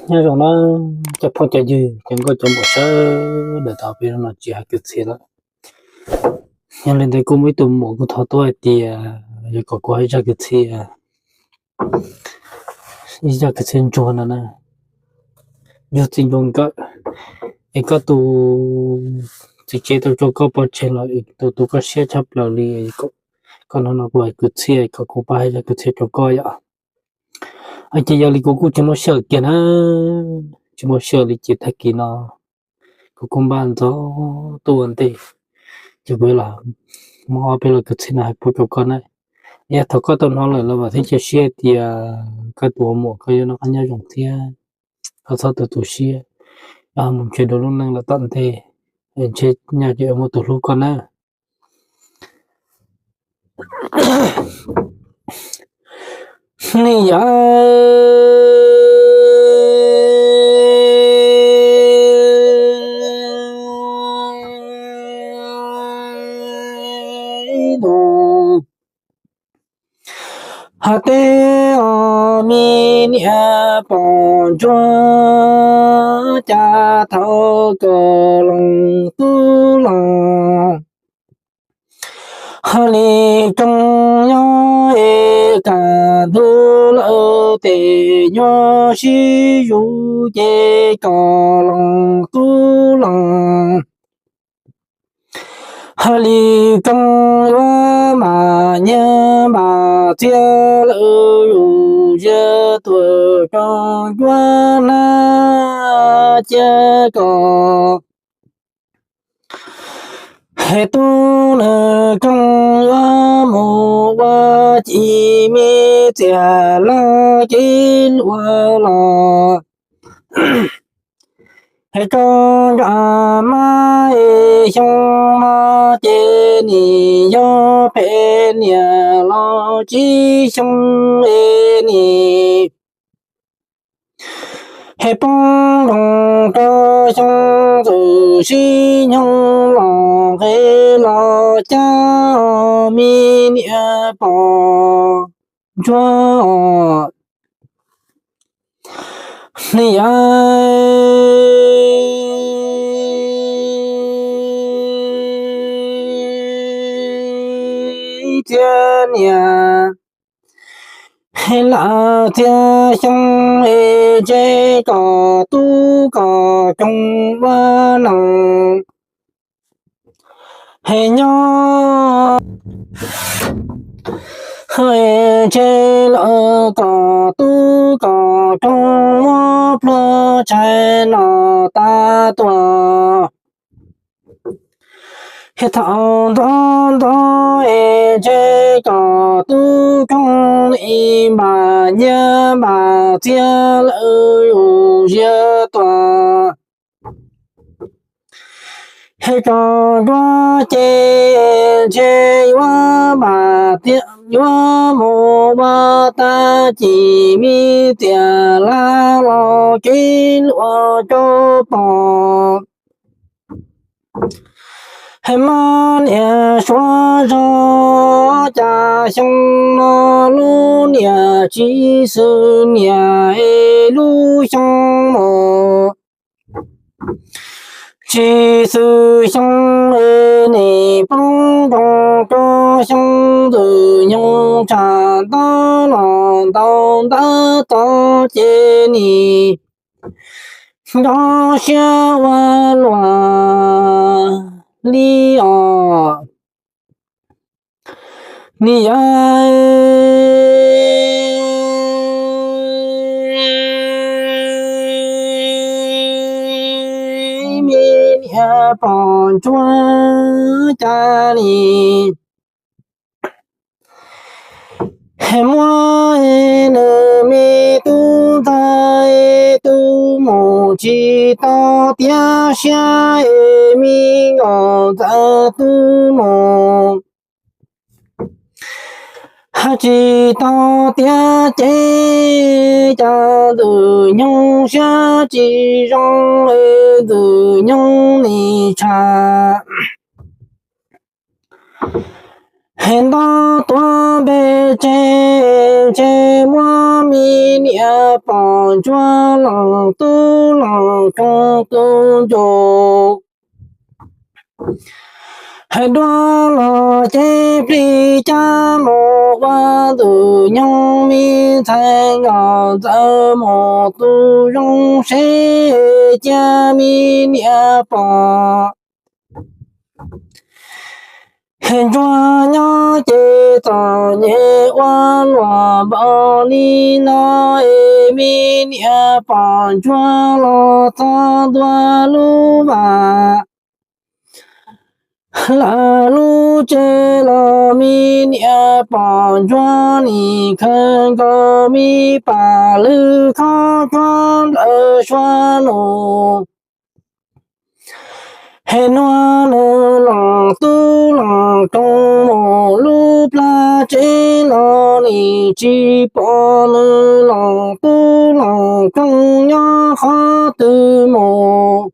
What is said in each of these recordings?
Nyob zoo na cov phooj cov ywg, cov nkauj cov muam sawv daws, tau peb no tsis hais kwv txhiaj lawm. Yog li ntawd kuj muaj ib tug muam kuj thov tuaj hais tias yuav kom kuv hais ib zaj kwv txhiaj, ib zaj kwv txhiaj ntsuag no na, ntsuag txiv ntsuag nkawm. Es koj tus txiv tsev tau tso koj pov tseg los tus tu koj siab tshaj plaws li, koj hnov no kuv hais kwv txhiaj kom kuv pab hais zaj kwv txhiaj rau koj yom. Ces yog li kuv kuj tsis muaj sij hawm kiag na, tsis muaj sij hawm li ces tag kis no kuv kuj npaj ntxov tuaj ua ntej, ces kuv los muab ob peb lo kwv txhiaj no hais pub rau koj na. Yog thaum koj tau hnov lawm los vam thiab cia siab tias koj tus muam koj yuav noj qab nyob zoo thiab koj txhob tu tu siab, mus ntshe dua lub neej lawm tom ntej, ntshe nyaj ces muaj tus hlub koj na. Ni yam hais tias me niam pom ntsuag, cas thaum koj los tub los hais li koog nyob es kaj ntug lawm tes nyob sib zuj ces koj los tub los hais li koog yuav npam nyiaj npam txiaj lawm yus ziab tuam rau ncuab hnab cia koj es tub nws koog yuav mus ua ci me txiag laj kev luaj los es koj nram mab es xyoo no ces nim yog peb niam los tsib xyoo es nim es poob nroog rau xyoo ntxwm sib nyoog los nqe los cab me niam pom ntsuag ni yam txiag niam es lam txiag xyoo es ntshe kom tub kom koog ua noog es nyob es ntshe lawm kom tub kom koog muab pluag tshais no tas tuaj es thaum ntxov ntxov es ntshe kom tub koog ib npam nyiaj npam txiaj lawm yus ziab tuaj es kom ncuab ces ntshe yuav npam tiaj yuav mus ua tag ci me txiag laj los kev luaj rau pom es mab niam suav zog cas xyoo no lub niam tsis xws niam es lub xyoo mus tsis xws xyoo es nim poob nroog rau xyoo ntxwm nyoog tsam ntab los ntau ntab tod ces nim nco siab ua luaj li os. Ni yam me niam pom ntsuag cas li muab nws me tub ntxhais tub mus tsis tau tiav siab es me nkauj ntxawm tub mus hab tsis tau tiav ces cas ntxwm nyoog siab tsis zoo es ntxwm nyoog nim tsham Hais nto tuav npe tseg, ntshe muab me niam pom ntsuag los tub los koog tu ncus. Hais dua los ces plig cab mus ua ntws nyoog, me ntxhais nkauj ntxawm mus tu zoo seb cia me niam pom. Hais ntsuag nyob ces txom nyem ua luam npaum li no es me niam pom ntsuag los txog ntua lub vaj lawm lub tsev los me niam pom ntsuag nim khaws nkaus me pas lwg khob tshuab nplawm sua nus. Hais nua nws los tub los koog mus lub plab tsev los nim tsis pom nws los tub los koog nyob qhov twg mus.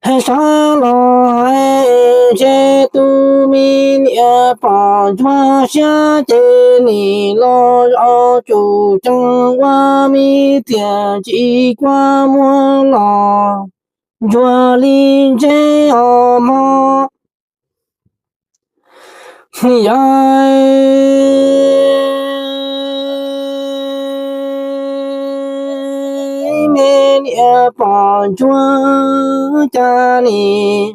Hais sawv los hais ntshe tus me niam pom ntsuag siab ces nim los zaum tsum tsees ua me tiam ntsis kua muag los ntsuag li ntseb os mog. Yog me niam pom ntsuag cas nim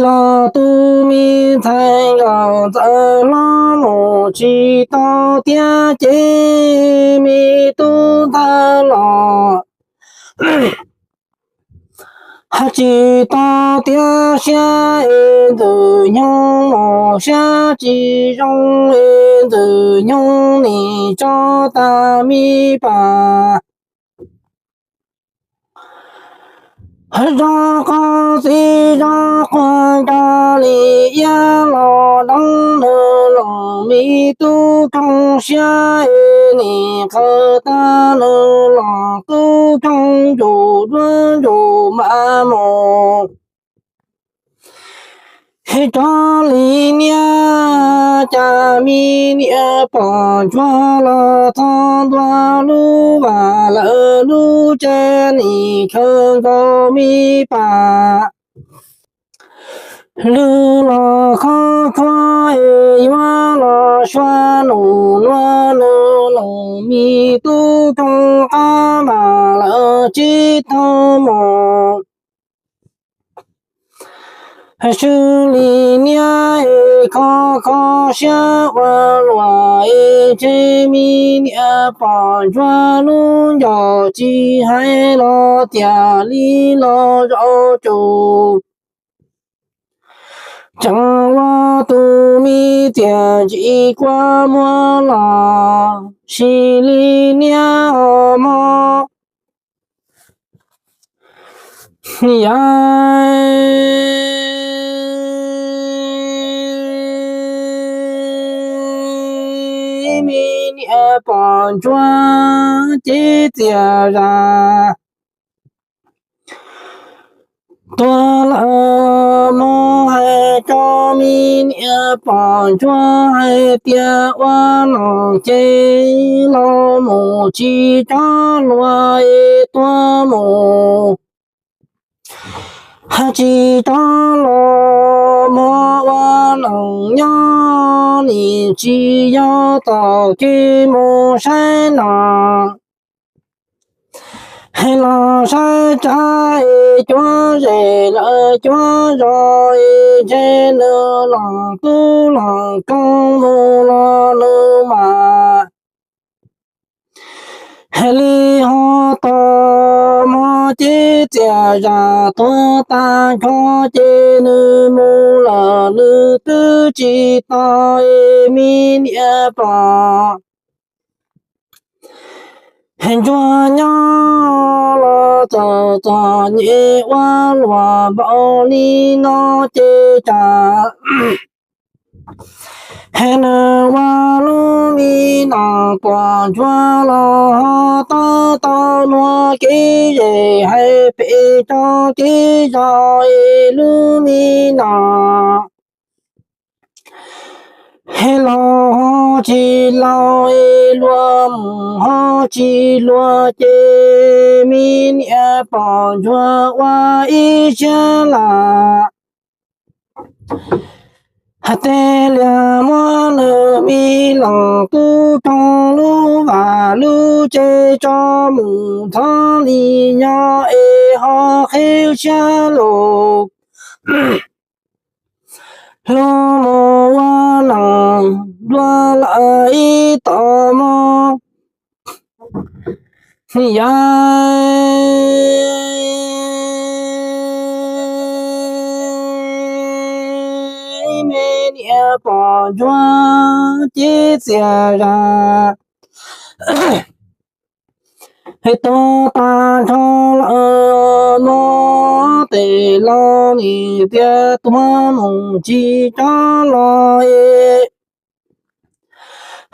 los tus me ntxhais nkauj ntxawm hlob mus tsis tau tiag ces me tub ntxawm los hais tsis tau tiag, siab es ntxwg nyoog mus siab tsis zoo es ntxwg nyoog nim tso tag me pas zog qhov txiv zog qhuag nco li iab los doob nws los me tub roog siab es nim qhawv tag nws los tub roog ntsum duab ntsum mas mus. Hais rov li niab, cas me niam pom ntsuag los txog ntua lub vaj lawm lub tsev nim khaws nkaus me pas lwg los khob tshuab es yuav los sua nus nua nws los me tub roog qab mas lawm tsis tau mus. Hais sw li niab es kho kho siab ua luam es ntshe me niam pom ntsuag lub ncauj tsis hais los tiam li los zaum tsum tsees ua tus me tiam ntsis kua muag los sis li niab os mog. Yog me niam pom ntsuag ces txias zam tuag lawm mog, hais rau me niam pom ntsuag hais tias ua noog ces los mus tsis tsob luag es tuag mus. Hais tsis tsob los mog, ua noog nyob nim tsis yog tom kev mus saib noog. Hais los saib tsav es cuab zes lawm cuab zos es ntshe nws los tub los koog mus los nws mas hais li ho tos mog, ces txias zam tuag tag nrho ces nws mus lawm nws twb tsis tau es me niam pom ntsuag nyob los txom txom nyem ua luam npaum li no ces tsam hais nws ua lub me noog pom ntsuag los ho tab tom luag kev zem hais pem rau kev zos es lub me no. Hais laus ho tsis laus es luag mus ho tsis luag ces me niam pom ntsuag ua ib siab lam hais tej liag muab nws me los tub roog lub vaj lub tsev tso mus txhob li nyob es ho qhib siab lus hlub mus ua neej dua lawm ib tom mog. Yog me niam pom ntsuag ces txias zam hais tuag tag nrho lawm mog, tes laus nim tias tuag mus tsis tso los es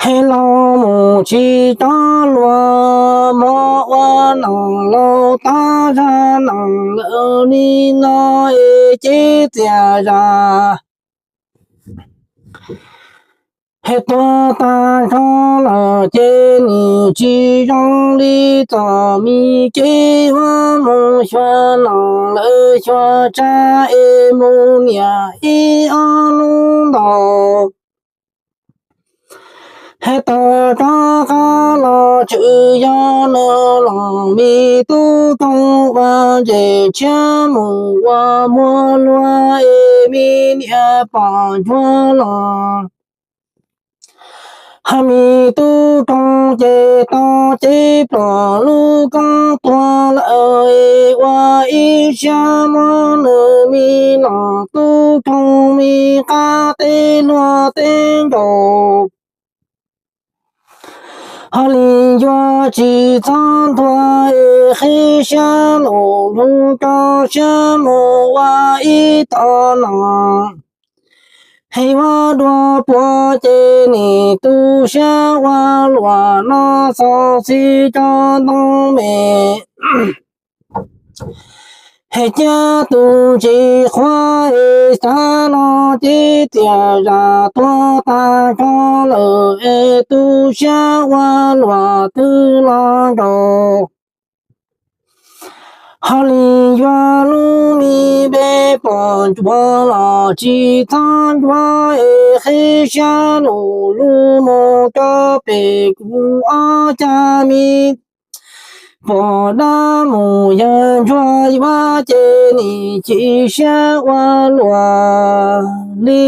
hais laus mus tsis tso luag mog, ua nom laus tab zaj nom lawm li no es ces txias zam hais tuag tag nrho lawm ces nim tsis zoo li txom mi kev ua mus xyuas nom lawm xyuas tsa es mus niam ib ob hnub ntaus hais tawm rov qab los tshwm yog nws los me tub roog ua ntses tshiab mus ua muag luag es me niam pom ntsuag los hais me tub roog ces tau cev pom lub koob tuag lawm es ua ib siab muab nws me los tub roog me qab teb luag teb nraud. Ho li yuav tsis txhob ntuag es qhib siab lus lug rau siab mus ua ib tog no. Hais ua dua puav ces nim tu siab ua luam no xaus txij rau ntoo me. Hais cia tus ntsis qhuav es xav no ces txias zam tuag tag nrho lawm es tu siab ua luam twg los nraud. Ho li yuav lub me npe pom ntsuag los tsis txhob ntsuag es qhib siab lus lug mus rau pem kuv ob cag me. Pom dab mus yawg ntsuag yuav ces nim chim siab ua luam li.